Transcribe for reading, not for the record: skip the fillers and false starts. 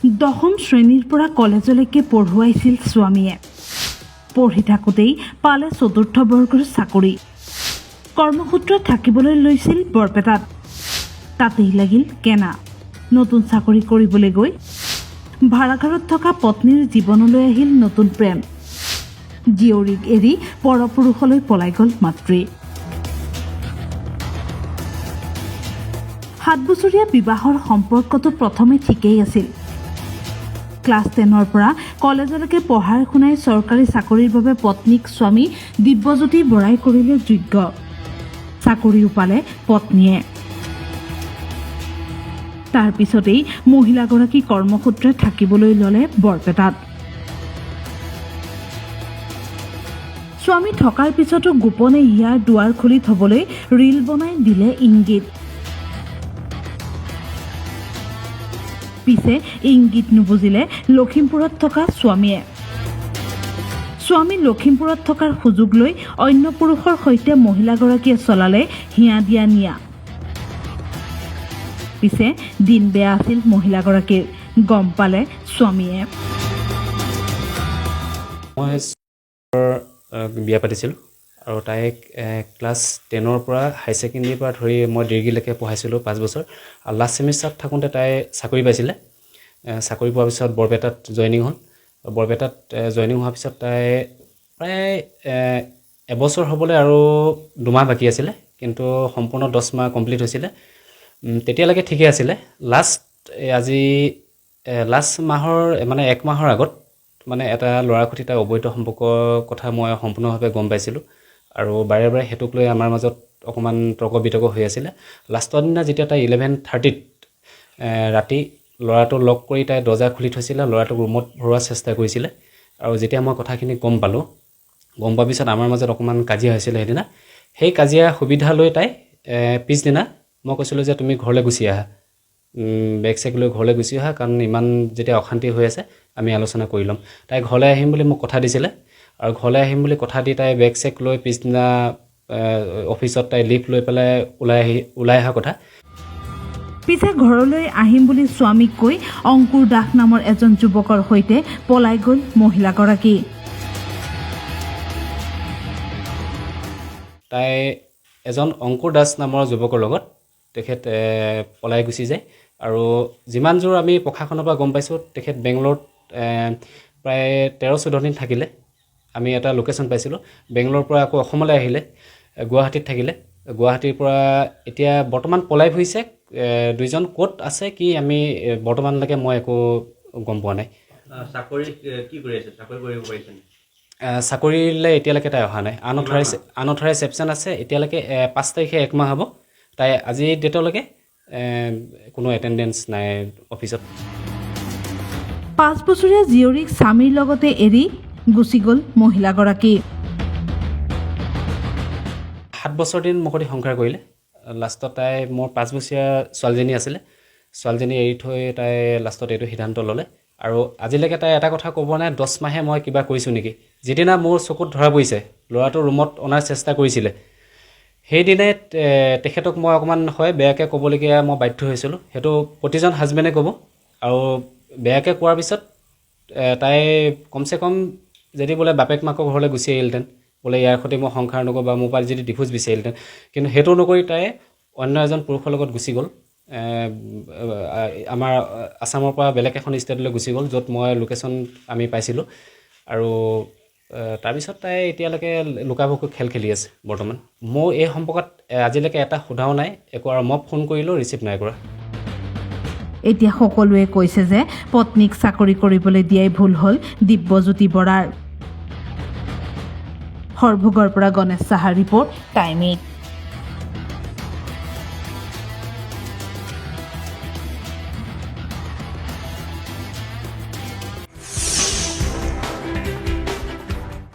দশম শ্ৰেণীৰ পৰা কলেজলৈকে পঢ়ুৱাইছিল স্বামীয়ে। পঢ়ি থাকোঁতেই পালে চতুৰ্থ বৰ্গৰ চাকৰি। কৰ্মসূত্ৰে থাকিবলৈ লৈছিল বৰপেটাত। তাতেই লাগিল কেনা। নতুন চাকৰি কৰিবলৈ গৈ ভাড়াঘৰত থকা পত্নীৰ জীৱনলৈ আহিল নতুন প্ৰেম। জীয়ৰীক এৰি পৰপুৰুষলৈ পলাই গ'ল মাতৃ। 7 বছৰীয়া বিবাহৰ সম্পৰ্কটো প্ৰথমে ঠিকেই আছিল। ক্লাছ 10ৰ পৰা কলেজলৈকে পঢ়াই শুনাই চৰকাৰী চাকৰিৰ বাবে পত্নীক স্বামী দিব্যজ্যোতি বৰাই কৰিলে যোগ্য। চাকৰিও পালে পত্নীয়ে। তাৰ পিছতেই মহিলাগৰাকী কৰ্মসূত্ৰে থাকিবলৈ ল'লে বৰপেটাত। স্বামী থকাৰ পিছতো গোপনে হিয়াৰ দুৱাৰ খুলি থবলৈ ৰীল বনাই দিলে ইংগিত। পিছে ইংগিত নুবুজিলে লখিমপুৰত থকা স্বামীয়ে। স্বামী লখিমপুৰত থকাৰ সুযোগ লৈ অন্য পুৰুষৰ সৈতে মহিলাগৰাকীয়ে চলালে হিয়া দিয়া নিয়া। পিছে দিন বেয়া আছিল মহিলাগৰাকীৰ, গম পালে স্বামীয়ে। মই বিয়া পাতিছিলোঁ আৰু তাইক ক্লাছ 10ৰ পৰা, হাই ছেকেণ্ডেৰীৰ পৰা ধৰি মই ডিগ্ৰীলৈকে পঢ়াইছিলোঁ 5 বছৰ। আৰু লাষ্ট ছেমিষ্টাৰত থাকোঁতে তাই চাকৰি পাইছিলে। চাকৰি পোৱাৰ পিছত বৰপেটাত জইনিং হ'ল। বৰপেটাত জইনিং হোৱাৰ পিছত তাই প্ৰায় এবছৰ হ'বলৈ আৰু 2 মাহ বাকী আছিলে, কিন্তু সম্পূৰ্ণ 10 মাহ কমপ্লিট হৈছিলে। তেতিয়ালৈকে ঠিকে আছিলে। লাষ্ট আজি লাষ্ট মাহৰ, মানে এক মাহৰ আগত মানে এটা ল'ৰাৰ সৈতে তাইৰ অবৈধ সম্পৰ্কৰ কথা মই সম্পূৰ্ণভাৱে গম পাইছিলোঁ আৰু বাৰে বাৰে সেইটোক লৈ আমাৰ মাজত অকণমান তৰ্ক বিতৰ্ক হৈ আছিলে। লাষ্টৰ দিনা যেতিয়া তাই 11:30ত ৰাতি ল'ৰাটো লক কৰি তাই দৰ্জা খুলি থৈছিলে, ল'ৰাটোক ৰুমত ভৰোৱাৰ চেষ্টা কৰিছিলে আৰু যেতিয়া মই কথাখিনি গম পালোঁ, গম পোৱাৰ পিছত আমাৰ মাজত অকণমান কাজিয়া হৈছিলে সেইদিনা। সেই কাজিয়া সুবিধা লৈ তাই পিছদিনা মই কৈছিলোঁ যে তুমি ঘৰলৈ গুচি আহা, বেগ চেগ লৈ ঘৰলৈ গুচি আহা, কাৰণ ইমান যেতিয়া অশান্তি হৈ আছে আমি আলোচনা কৰি ল'ম। তাই ঘৰলৈ আহিম বুলি মোক কথা দিছিলে আৰু ঘৰলৈ আহিম বুলি কথা দি তাই বেগ চেগ লৈ পিছদিনা অফিচত তাই লিভ লৈ পেলাই ওলাই অহা কথা। পিছে ঘৰলৈ আহিম বুলি স্বামীক কৈ অংকুৰ দাস নামৰ এজন যুৱকৰ সৈতে পলাই গ'ল মহিলাগৰাকী। তাই এজন অংকুৰ দাস নামৰ যুৱকৰ লগত তেখেত পলাই গুচি যায় আৰু যিমান দূৰ আমি প্ৰশাসনৰ পৰা গম পাইছোঁ, তেখেত বেংগলোৰত প্ৰায় 13-14 দিন থাকিলে। আমি এটা লোকেশ্যন পাইছিলোঁ। বেংগলোৰৰ পৰা আকৌ অসমলৈ আহিলে, গুৱাহাটীত থাকিলে। গুৱাহাটীৰ পৰা এতিয়া বৰ্তমান পলাই ফুৰিছে। দুইজন ক'ত আছে কি আমি বৰ্তমানলৈকে মই একো গম পোৱা নাই। চাকৰি কি কৰি আছে? চাকৰি কৰিব পাৰিছেনে? চাকৰিলৈ এতিয়ালৈকে তাই অহা নাই। আনঅথৰাইজ এবচেণ্ট আছে এতিয়ালৈকে। 5 তাৰিখে এক মাহ হ'ব। তাই আজিৰ ডেটলৈকে কোনো এটেণ্ডেঞ্চ নাই অফিচত। 5 বছৰীয়া জীয়ৰীক স্বামীৰ লগতে এৰি গুচি গ'ল মহিলাগৰাকী। 7 বছৰ দিন মোৰ সৈতে সংসাৰ কৰিলে। লাষ্টত তাই মোৰ 5 বছৰীয়া ছোৱালীজনী আছিলে, ছোৱালীজনী এৰি থৈ তাই লাষ্টত এইটো সিদ্ধান্ত ল'লে। আৰু আজিলৈকে তাই এটা কথা ক'ব নাই, 10 মাহে মই কিবা কৰিছোঁ নেকি। যিদিনা মোৰ চকুত ধৰা পৰিছে ল'ৰাটো ৰুমত অনাৰ চেষ্টা কৰিছিলে, সেইদিনাই তেখেতক মই অকণমান হয় বেয়াকৈ ক'বলগীয়া মই বাধ্য হৈছিলোঁ। সেইটো প্ৰতিজন হাজবেণ্ডে ক'ব। আৰু বেয়াকৈ কোৱাৰ পিছত তাই কমচে কম যদি বোলে বাপেক মাকৰ ঘৰলৈ গুচি আহিলহেঁতেন, বোলে ইয়াৰ সৈতে মই সংসাৰ নকৰোঁ, বা মোৰ পৰা যদি ডিভোৰ্চ বিচাৰিলহেঁতেন, কিন্তু সেইটো নকৰি তাই অন্য এজন পুৰুষৰ লগত গুচি গ'ল। আমাৰ আছামৰ পৰা বেলেগ এখন ষ্টেটলৈ গুচি গ'ল, য'ত মই লোকেশ্যন আমি পাইছিলোঁ। আৰু তাৰপিছত তাই এতিয়ালৈকে লুকা ভাকু খেল খেলি আছে বৰ্তমান। মোৰ এই সম্পৰ্কত আজিলৈকে এটা সোধাও নাই একো আৰু মই ফোন কৰিলেও ৰিচিভ নাই কৰা। এতিয়া সকলোৱে কৈছে যে পত্নীক চাকৰি কৰিবলৈ দিয়াই ভুল হ'ল দিব্যজ্যোতি বৰাৰ। সৰভোগৰ পৰা গণেশ চাহাৰ ৰিপৰ্ট, টাইম 8।